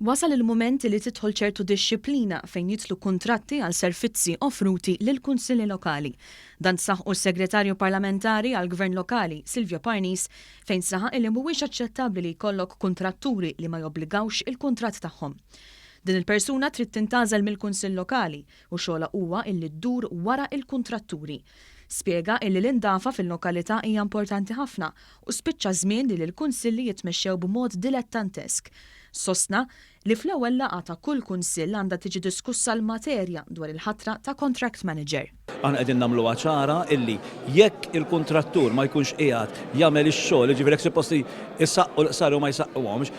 Wasal il-mument li tidħol ċertu dixxiplina fejn jidħlu kuntratti għal servizzi offruti lill-Kunsilli Lokali. Dan saħqu s-Segretarju Parlamentari għall-Gvern Lokali, Silvio Parnis, fejn saħaq illi mhuwiex aċċettabbli li jkollok kuntratturi li ma jobbligawx il-kuntratt tagħhom. Din il-persuna trid tintgħażel mill-Kunsill Lokali u xogħolha huwa illi ddur wara il-kuntratturi. Spjega illi l-indafa fil-lokalità hija importanti ħafna u spiċċa żmien li l-kunsilli jitmexxew b'mod dilettantesk. Sostna li fl-ewwel laqgħa ta' kull kunsill għandha tiġi diskussa l-materja dwar il-ħatra ta' contract manager. Aħna qegħdin nagħmluha ċara illi jekk il-kuntrattur ma jkunx qiegħed jagħmel ix-xogħol, jiġifieri jekk suppost isaqqu l-qsari u ma jsaqquhomx,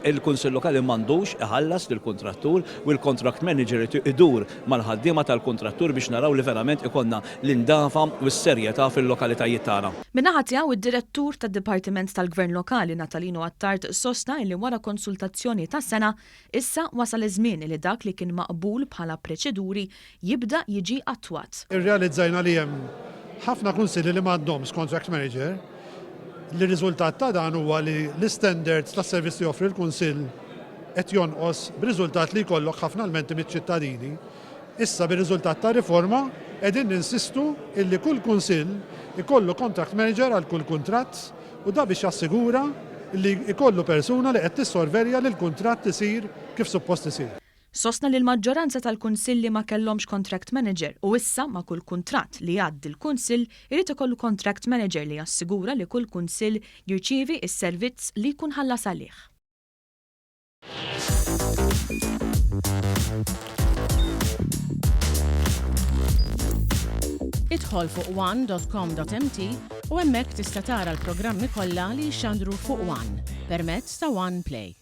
il-Kunsill Lokali m'għandux iħallas lill-kuntrattur u l-contract manager irid idur mal-ħaddiema tal-kuntrattur biex naraw li verament ikollna l-indafa u s-serjetà fil-lokalitajiet tagħna. Min-naħa tiegħu id-Direttur tad-Dipartiment tal-Gvern Lokali Natalino Attard sostna illi wara konsultazzjoni ta' sena, issa wasal iż-żmien li dak li kien maqbul bħala preċeduri jibda jiġi attwat. Irrealizzajna li hemm ħafna kunsilli li m'għandhomx contract manager, li r-riżultat ta' dan huwa li l-istandards tas-servizz li joffri l-kunsill qed jonqos b'riżultat li jkollok ħafna lmenti miċ-ċittadini. Issa bir-riżultat tar-riforma qegħdin ninsistu illi kull kunsill ikollu contract manager għal kull kuntratt u da biex jassigura li jkollu persuna li qed tissorvelja li l-kuntratt isir kif suppost isir. Sostna li l-maġġoranza tal-kunsilli ma kellhomx contract manager u issa ma' kull kuntratt li jgħaddi l-kunsill irid ikollu contract manager li jassigura li kull kunsill jirċievi s-servizz li jkun ħallas għalih. Idħol fuq one.com.mt u hemmhekk tista' tara l-programmi kollha li jixxandru fuq One permezz ta' One Play.